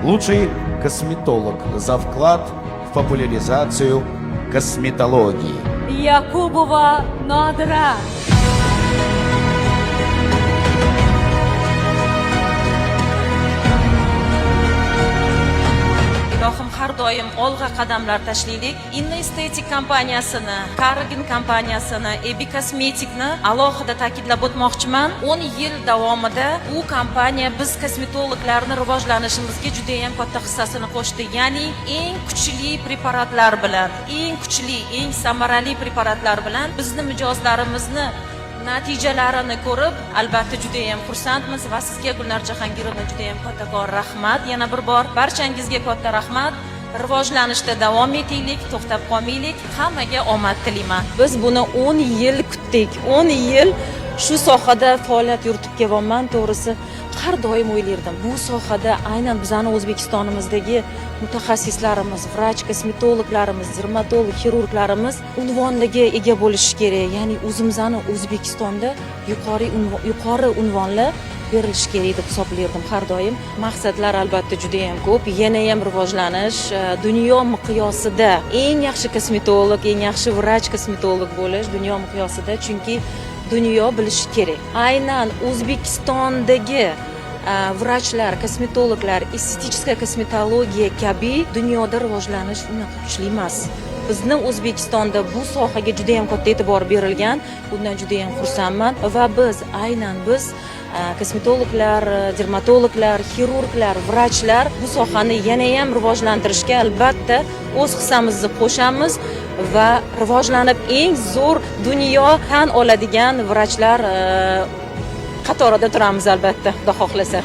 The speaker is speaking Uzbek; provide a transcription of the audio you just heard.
Лучший косметолог за вклад в популяризацию косметологии. Yakubova Nodira. Ilohim, har doim olg'a qadamlar tashlaylik. Inna Estetik kompaniyasini, Kargin kompaniyasini, Ebi Kosmetikni alohida ta'kidlab o'tmoqchiman. 10 yil davomida u kompaniya biz kosmetologlarni rivojlanishimizga juda ham katta hissasini qo'shdi. Ya'ni eng kuchli preparatlar bilan, eng kuchli, eng samarali preparatlar bilan bizni mijozlarimizni natijalarini ko'rib, albatta, juda ham xursandmiz va sizga, Gulnar Jahangirovna, juda ham kattakon rahmat. Yana bir bor barchangizga katta rahmat. Rivojlanishda davom etaylik, to'xtab qolmaylik. Hammaga omad tilayman. Biz buni 10 yil kutdik. 10 yil shu sohada faoliyat yuritib kelyapman. To'g'risi, har doim o'ylardim, bu sohada aynan bizani O'zbekistonimizdagi mutaxassislarimiz, vrach kosmetologlarimiz, dermatolog, xirurglarimiz unvonlarga ega bo'lishi kerak. Ya'ni o'zimizni O'zbekistonda yuqori unvonlar berilishi kerak deb hisoblardim har doim. Maqsadlar, albatta, juda yam ko'p. Yana ham rivojlanish, dunyo miqyosida eng yaxshi kosmetolog, eng yaxshi vrach kosmetolog bo'lish dunyo miqyosida, chunki dunyo bilishi kerak, aynan O'zbekistondagi vrachlar, kosmetologlar, estetik kosmetologiya kabi dunyoda rivojlanish unaqa kuchli emas. Bizni O'zbekistonda bu sohaga juda yam katta e'tibor berilgan, bundan juda yam xursandman va biz, aynan biz, kosmetologlar, dermatologlar, xirurglar, vrachlar bu sohani yanayam rivojlantirishga, albatta, o'z hissamizni qo'shamiz va rivojlanib, eng zo'r, dunyo tan oladigan vrachlar qatorida turamiz, albatta, Xudo xohlasa.